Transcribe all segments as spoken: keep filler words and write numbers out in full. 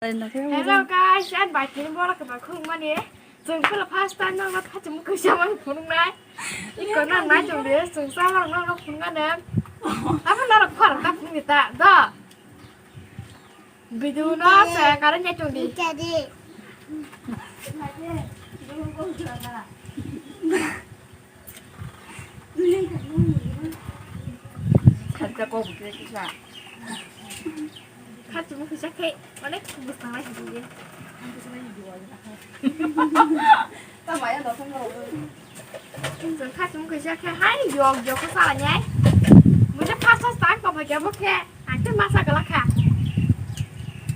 Hello guys, ang bai tini borok kwtal khulumani. Chwng phano first time nokno khachimung kisa mani phunuknai. Iko nang nai chwng de, chwng chalok nokno phunuknai. Abo norok khorang ta phunukni ta, do. Video no se kare nya chwng di. Kharcha kok bukhe kisa. Kharcha bukhe kisa khe onek bwskanglai hidi. Tamo ya dosong rok. Kharcha bukhe kisa khe hai yok yok ko sala nyai. Mujhe phas phas tang ko bhagya bukhe. Ang tei masa kwlak kha.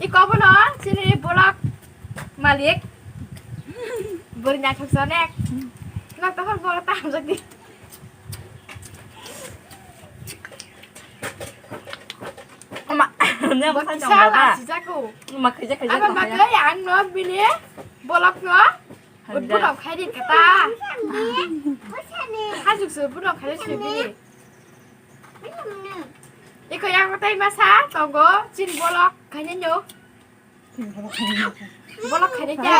I kobono chini bolok malik. Bwrwi naithok sonek. Nok tokhor bolok ta hamjak di. Ama, ne ba Kisa khaisa ba. Lasi jako. Ma khaisa khaisa Abo tong khaisa. Bagwi ang no bini bolok no. Hamjak. Bolok khai di kata. Hajuk se bolok khai di se bini. Iko yang tai masa tongo chin bolok khainai no. Bolok khainai ta.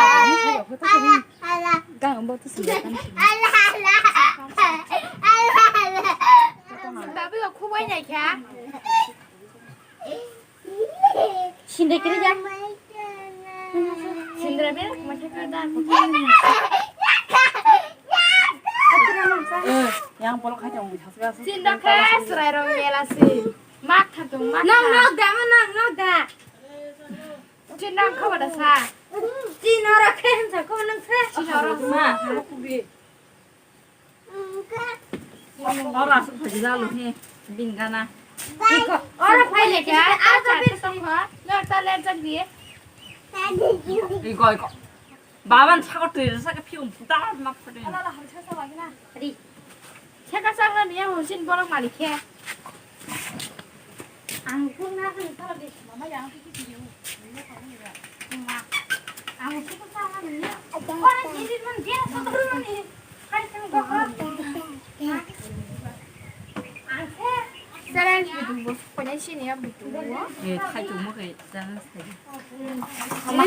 Gang bo tu sini kan. Babi ko khubai nai kha. Sindai kiri ja. Sindra be, macam ke dah. Eh, yang bolok hai jong bisa suka. Sindra ke, serai rong yela si. Mak tha tung, mak Nang tha. Nok da, ma nang nok da. Chin nang khawa da sa. Chin ora khen sa, ko nang sa. Chin ora ma. Ora asuk thajila lo he bingana. Iko, ora phai le kya? Asa pir song ha. No ta le jak diye. Iko, iko. Baban sakot twi sa ka phium puta ma photo. Ala la hamsa sa wagina. Ri. Seka sakna niya hunsin borok malik khe. Ang kung na kan tala de mama yang phi phi yo. Ang kung na kan niya. Ora jidit man dia sa tu man ni. Challenge video bo sokphainai sini ya video o. Eh, khai tongmo khai challenge khai.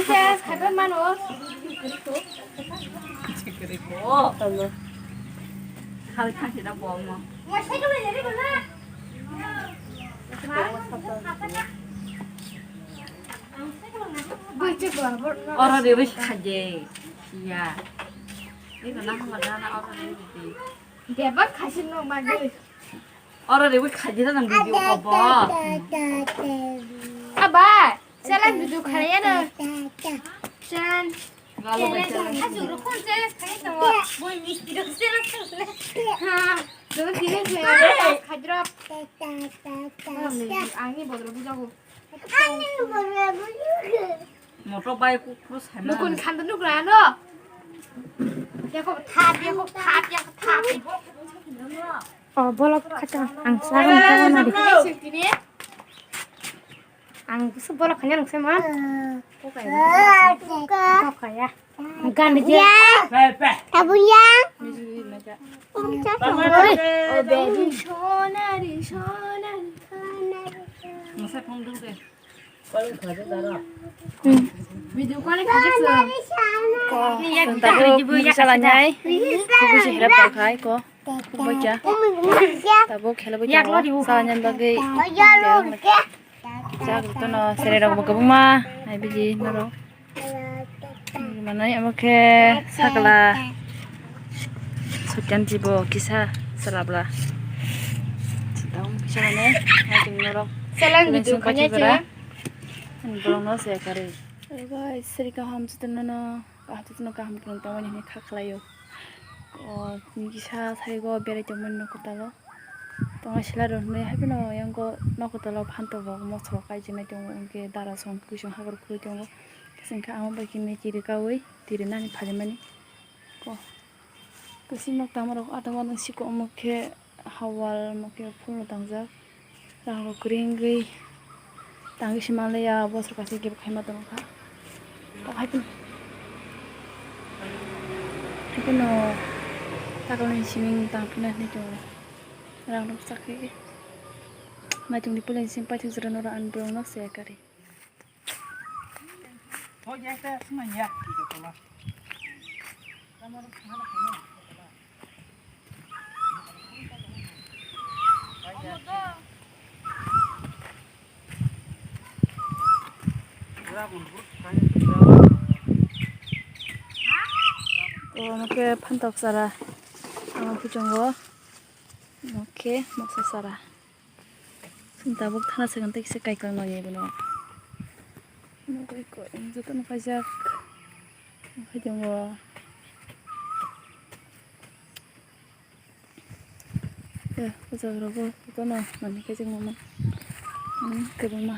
Challenge khaibai mano. Chikri ko. Tamo. Khai khai na bo mo. Oro de wis khaje. Ya. Ini na hama dana oro de. Bebak khaisi no magi. Oro de wis khaji na nang video ko bo. Aba, salam video khaya na. Salam. Galo bai salam. Hasu rukun salam khai to. Boy misti ruk salam khai. Ha. Dulu dine salam khai drop. Ani bodol bujago. Motor bike ku, ku sai ma. Nukun khan da nukra no. Yako thap, yako thap, yako thap. Oh, bolok khacha ang sagan kaga mari. Ang su bolok khanya nukse ma. Kokaya. Kokaya. Gandhi je. Tabuya. Oh, baby, sonari, sonari, sonari. Masa phone dulu deh. Video call khajaksong. Tabuk misa lanai. Kubusi hera palkhai ko. Bocha. Tabuk khela bocha. Salanyan bagwi. Jak tono sere rok bo kwbangma. Hai biji norok. Manai amo khe sakla. Sokyan jibo kisa salabla. Sitang kisa mane. Hai ting norok. Salam video khanya che. Borokno se kari. Hello guys, sri kaham chwtwino no, kaham chwtwino kaham khwlwng tongmani hwnwi kha khlaio. O, tini kisa saigo berai tongmani nok kwtalo. Tongo sila rok hwnwi hapheno yango nok kwtalo phantok rok moso rok kaijinai tongo, hwnkhe dara song kwisong habar khurui tongo. Hwnkhe amo bai khe mechiri kaui tiri nani phalimani. Ko. Kwchwima tamo rok atama nung siko omo khe hawal omo khe phulno tangjak. Rang rok kwrwi wngwi tangwi se manliya, bosor kaisa kebo khaima tongkha. Tamo hai phano, hai phano takalni simi tang phina hinwi tongo. Rang rok chakhe naitongni puila simi paithak jora norok ani borok nok se kari. Omo khe phantok sara, omo khe chwngo, omo khe moksa sara. Chwng tabuk thana se tei kisa kaikai manya bono. Omo khe jotono kaijak, omo khe chwngo. Eh, o jaga rogo jotono manwi khe chwngma. Hmm, kwbangma.